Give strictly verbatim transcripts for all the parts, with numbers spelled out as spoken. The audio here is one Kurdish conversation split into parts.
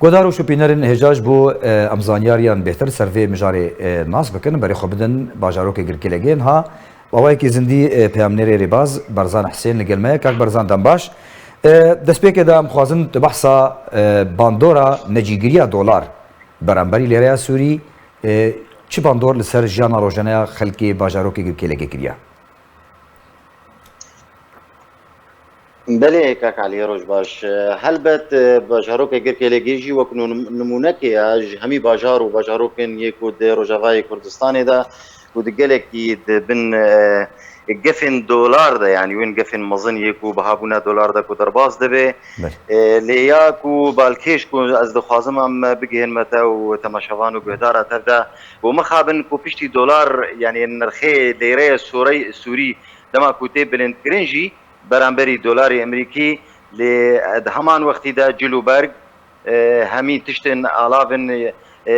Guhdar û şopînerên hêja ji bo, e, em zanyariyan bêhtir ser vê mijarê, e, nas bikin, berê xwe bidin bajarokê Girkêlegê. Niha bi awayekî zindî, e, peyamnêrê rêbaz Barzan Husên li gel me ye. Kak Barzan, dem baş. E, destpêkê de em xwazin tu behsa, e, bandora necîgiriya dolar beramberî lêreya Sûrî, e, çi bandor li ser jiyana rojane ya xelkê bajarokê Girkêlegê kiriya? Belê, kak Elî, roj baş. Helbet, e, bajarokê Girkêlegê jî wek nû-, nimûnekê ye ji hemî bajar û bajarokên yê ku di Rojavayê Kurdistanê de û di gelekî di bin, e, gefên dolar de, yanî wên gefên mezin yê ku bihabûna dolar de ku derbas dibe. Belê. E, lê ya ku balkêş ku ez dixwazim em bigihên me te û temaşevan û guhdara te de û mixabin ku piştî dolar, yanî nirxê lêreyê Sûrey-, Sûrî dema ku tê bilindkirin jî, beramberî dolarê Amerîkî, lê, e, di heman wextî de cil û berg, e, hemî tiştên alav in, e,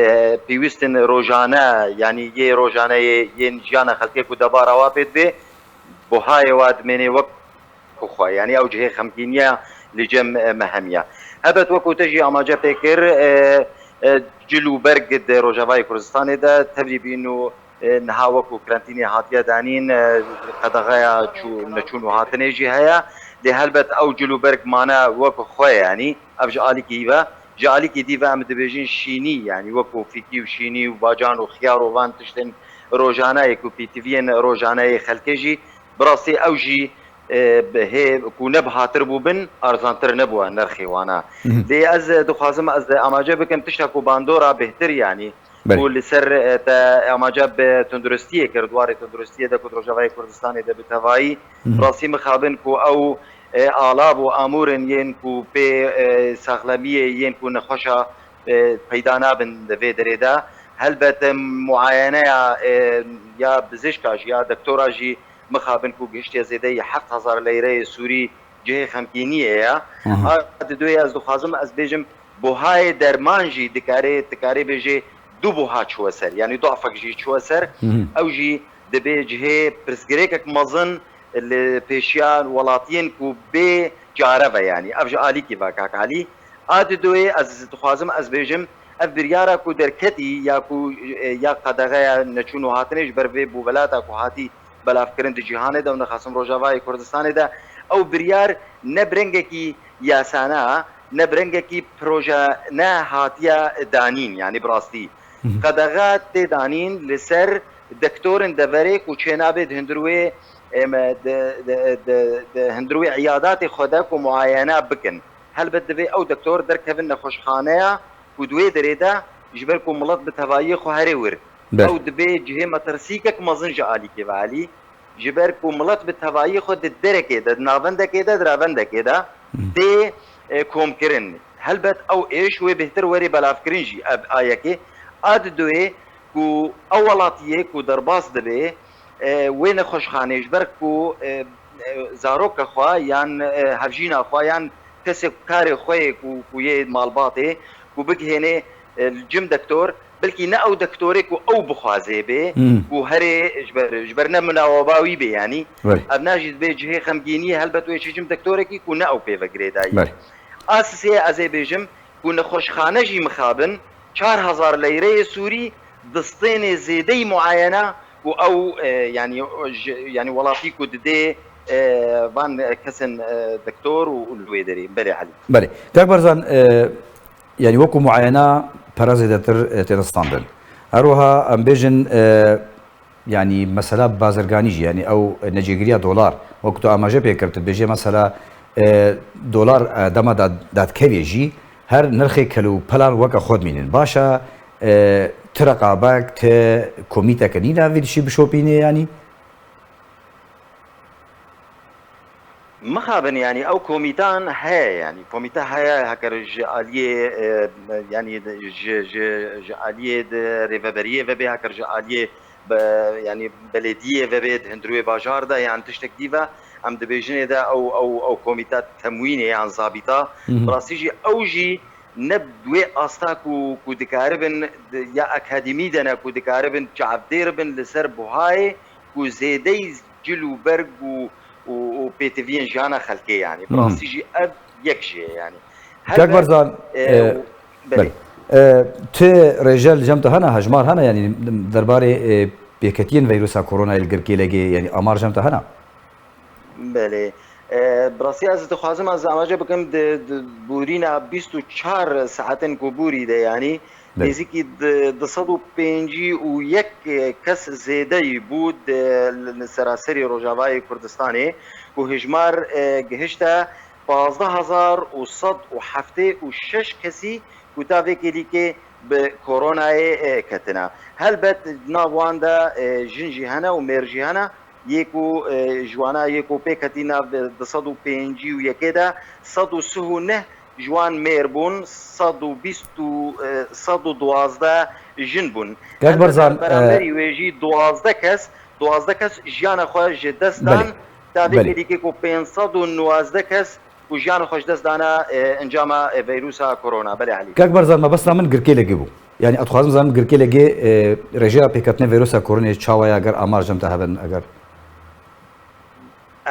pêwîst in rojane, yanî yê rojaneyê yên jiyana xelkê ku debara wa pê dibe, buhayê wa dimêne wek xwe, yanî ew cihê xemgîniya li cem, e, me hemiya. Helbet wekû te jî amaje pê kir, e, e, cil û berg di Rojavayê Kurdistanê de tevlî bîn û e, niha wekû karantînê hatiye danîn, e, qedexeya çû-, neçûn û hatinê jî heye. Lê helbet ew cil û berg mane wek xwe, yanî ev ji alîkî ve. Ji alîkî dî ve em dibêjin şînî, yanî wekû fîkî û şînî û bacan û xiyar û van tiştên rojane yê ku pêtiviyên rojane yê xelkê jî, bi rastî ew jî, e, bi hê ku ne bihatir bûbin, arzantir nebû nirxê wana. Mhm. Lê ez dixwazim ez amaje bikim tişta ku bandora bêhtir, yanî Belê. Ku li ser, e, te amaje bi tunduristiyê kir, di warê tunduristiyê de ku di Rojavayê Kurdistanê de bi tevayî, Hı hı. rastî mixabin ku ew, e, alav û amûrin yên ku pê, e, saxlemiyê yên ku nexweşa, e, peyda nabin di vê derê de. Helbet, e, muayeneya, e, ya bizişka jî, ya doktora jî mixabin ku gihiştiye zêdeyî heft hezar leyreyê Sûrî cihê xemgîniyê ye. Aha. A, di doyê ez dixwazim ez bêjim, buhayê derman jî dikarê, dikarê bêjê du buha çûwe ser, yanî duafek jî çûwe ser. Hı hı. Ew jî dibê cihê pirsgirêkek mezin li pêşiya welatiyên ku bê care ve, yanî ev ji alîkî ve, kak Elî. A di doyê ez dixwazim ez bêjim, ev biryara ku derketî ya ku, e, ya qedexeya neçûn û hatinê ji ber vê bûvelata ku hatî belavkirin di cîhanê de û nexasim Rojavayê Kurdistanê de, ew biryar ne bi rengekî yasana, ne bi rengekî projane hatiye danîn, yanî bi rastî. Hı hı. Qedexe tê danîn li ser dektorên deverê ku çênabê di hundir wê, em, di, di, di, di hundir wê îyadatê xwe de ku muayene bikin. Helbet divê ew dektor derkevin nexweşxaneya ku di wê derê de ji ber ku milet bi tevayiyê xwe herê wir. Ber. Ew dibê cihê metirsîkek mezin ji alîkê ve Elî. Ji ber ku milet bi tevayî xwe di derekê de, di navendekê de, di revendekê de Hı. tê, e, komkirin. Helbet ew êş wê bêhtir werê belavkirin jî, ev a yekê. A di doyê ku ew welatiyê ku derbas dibe, e, wê nexweşxanê ji ber ku, e, e, zaroka xwe yan, e, hevjîna xwe yan kesê karê xwe yê ku, ku yê malbatê ku bigihênê, e, li cim dektor, belkî ne ew dektorê ku ew bixwazê bê, Hmm. ku herê ji ber, ji ber ne minaweba wî bê, yanî. Belê. Ev na jî dibê cihê xemgîniyê, helbet wê çi cim dektorekî ku ne ew pê ve girêdayî. Belê. A sisê ez ê bêjim ku nexweşxane jî mixabin çar hezar leyreyê Sûrî distênê zêdeyî muayene ku ew, e, yanî, o ji, yanî welatî ku didê, e, van kesên, e, dektor û, û li wê derê. Belê Elî. Belê. Kak Barzan, e, Yanî wekû muayena pere zêdetir, e, têne standin. Her wiha em bêjin, e, yanî mesela bazirganî jî, yanî ew necêgiriya dolar, wekû tu amaje pê kir, tu dibêjê mesela, e, dolar, e, dema da-, dadkevê jî her nirxê kel û pelan weke xwe dimînin. Baş e, e, ti reqabek, ti komîteke nîne vî dişî bişopînê yanî? Mixabin, yanî ew komîtan heye, yanî komîte heye, heker ji aliyê, e, yanî ji, ji, ji aliyê di rêveberiyê ve bê, heker ji aliyê be-, yanî belediyê ve bê, di hundirê bajar de yan tiştek dî ve, em dibêjinê de ew, ew, ew komîte temwînê yan zabîta. Hı hı. Bi rastî jî ew jî ne bi wê asta ku, ku dikaribin di-, ya akademî de ne ku dikaribin çavdêr bin li ser buhayê ku zêdeyî cil û berg û, û, û pêtiviyên jiyana xelkê, yanî. Bi Hı hı. rastî jî ev yek jê ye, yanî. Kak Barzan, e, e, û Belê. Belê. E, tu rêje li cem te hene, hejmar hene, yanî derbarê, e, pêketiyên veyrusa koronayê li Girkêlegê, yanî amar cem te hene? Belê. E, bi rastî ez dixwazim ez amaje bikim di, di borîna bîst û çar saetin ku borî de, yanî Belê. nêzîkî di, du sed û pêncî û yek kes zêdeyî bû di, li, li seraserî Rojavayê Kurdistanê ku hejmar, e, gihişte pazdeh hezar û sed û heftê û şeş kesî ku ta vê kêlîkê bi koronayê, e, ketine. Helbet di nav wan de, e, jin jî hene û mêr jî hene. Yê ku, e, ji wana yê ku pê ketî nav du sed û pêncî û yekê de sed û sih û neh ji wan mêr bûn, sed û bîst û, e, sed û duwazdeh jin bûn. Kak Helbet Barzan, e, beramberî wê jî duwazdeh kes, duwazdeh kes jiyana xwe ji dest dan. Belê. Ta vê Belê. kêlîkê ku pênc sed û nuwazdeh kes ku jiyana xwe ji dest dane, e, encama, e, veyrusa korona. Belê Elî. Kak Barzan, mebesta min Girkêlegê bû. Yanî, ez dixwazim zanim Girkêlegê, e, rêjeya pêketinê veyrusa koronê çawa ye, eger amar cem te hebin, eger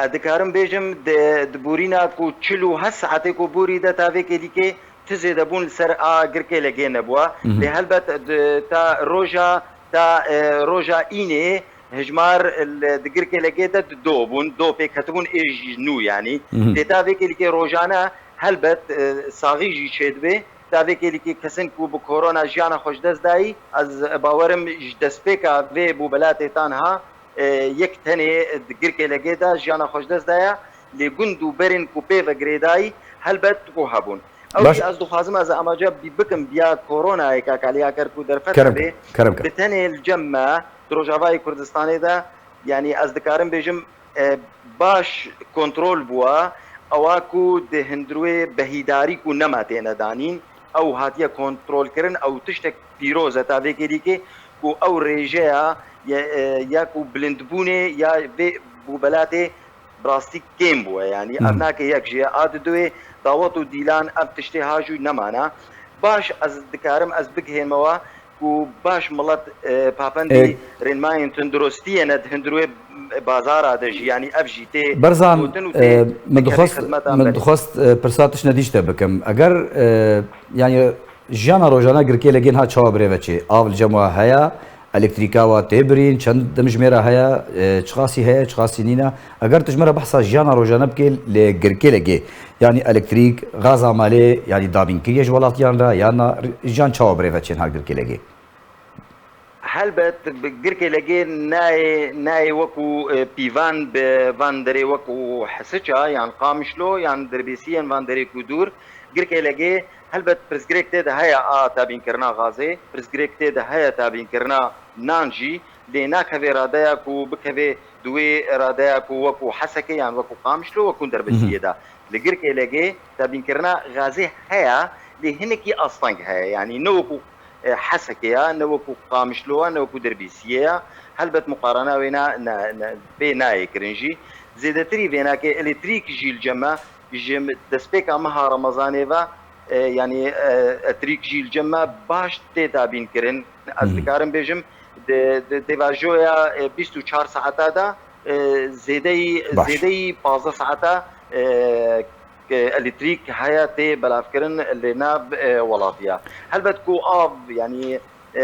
Ez dikarim bêjim, di, di borîna ku çil û heşt saetê ku borî de ta vê kêlîkê ti zêdebûn li ser a Girkêlegê nebûwa. Mhm. Lê helbet di, ta roja, ta, e, roja înê hejmar li, di Girkêlegê de di do bûn, do pêk ketibûn ê jî nû yanî. Mhm. Lê ta vê kêlîkê rojane helbet, e, saxî jî çêdibê. Ta vê kêlîkê kesên ku bi korona jiyana xwe ji dest dayî, ez bawerim ji destpêka vê bûbelatê tanha e, yek tenê di Girkêlegê de jiyana xwe ji dest daye, lê gund û berên ku pê ve girêdayî helbet ku hebûn. Ew Baş. jî ez dixwazim ez amaje bî-, bikim biya koronayê, Kak Elî, eger ku derfet Kerem hebe, ke, kerem ke. bi tenê li cem me di Rojavayê Kurdistanê de, yanî ez dikarim bêjim, e, baş kontrol bûwa, ewa ku di hundirê behîdarî ku nema têne danîn, ew hatiye kontrolkirin, ew tiştek pîroz e ta vê kêlîkê ku ew rêjeya ya, e, ya ku bilindbûnê ya vê bûbelatê bi rastî kêm bûye. Yanî ev Mhm. nake yek jê ye. A di duwê dawet û dîlan ev tiştê ha jû nemana. Baş ez dikarim ez bigihênmewa ku baş milet, e, papendî E, rênmayên tunduristiyê ne di hundirê bazara de jî, yanî ev jî tê Berzan, gotin û tê e, min dikare dixwest, xizmeta min belê. dixwest, e, pirsa tiştine dî ji te bikim. Eger, e, yanî jiyana rojane Girkêlegê niha çawa birêve çê? Av li cem wa heye, elektrîka wa tê birîn, çend dimjmêre heye, e, çiqasî heye, çiqasî nîne? Eger tu ji me re behsa jiyana rojane bikê li Girkêlegê, yanî elektrîk, gaza malê, yanî dabîn kiriye ji welatiyan re, yan na jiyan çawa birêve çê niha Girkêlegê? Helbet, bi Girkêlegê nayê, nayê wekû, e, pîvan bi van derê wekû Hesiça yan Qamişlo yan derbêsiyên van derê ku dûr. Girkêlegê helbet pirsgirêk tê de heye a tabînkirina gazê, pirsgirêk tê de heye tabînkirina nan jî, lê nakeve radeya ku bikeve di wê radeya ku wekû Hesekê yan wekû Qamişlo wekû derbêsiyê de. Li Girkêlegê tabînkirina gazê heye, lê hinekî asteng heye. Yanî ne wekû e, Hesekê ya, ne wekû Qamişlo ya, ne wekû Derbîsiyê ya. Helbet muqarana wê na, na, na, pê nayê kirin jî. Zêdetirî vênakê elektrîk jî li cem me, ji destpêka meha Remezanê ve, e, yanî, e, elektrîk jî li cem me baş tê dabîn kirin. Ez Mhm. dikarim bêjim, di, di, di vajoya, e, bîst û çar saeta de, e, zêdeyî, Baş. zêdeyî pazdeh saeta, e, ke elektrîk heye tê belavkirin li nav, e, welatiya. Helbet ku av, yanî, e, e,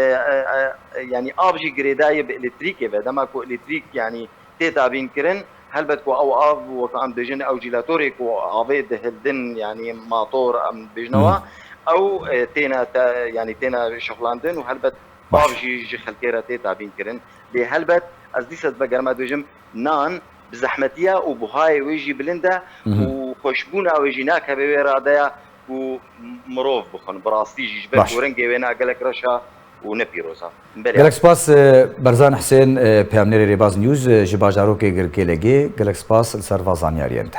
e, yanî av jî girêdayî bi elektrîkê ve. Dema ku elektrîk, yanî, tê dabîn kirin, helbet ku ew av, wek em dibêjin, ew cîlatorê ku avê dihildin, yanî mator em dibêjnewa, Hmm. ew, e, têne te, yanî têne şixulandin û helbet Baş. av jî ji xelkê re tê dabîn kirin. Lê helbet ez dîsa dibe germa dibêjim, nan bi zehmetiya û buhayê wê jî bilind e Mhm. û xweşbûna wê jî nakeve wê radeya ku mirov bixwin. Bi rastî jî ji ber Baş. ku rengê wê na gelek reş e û ne pîroz e. Belê. Gelek spas, e, Berzan Husên, e, peyamnêrê Rêbaz News, e, ji bajarokê Girkêlegê. Gelek spas li ser va zanyariyên te.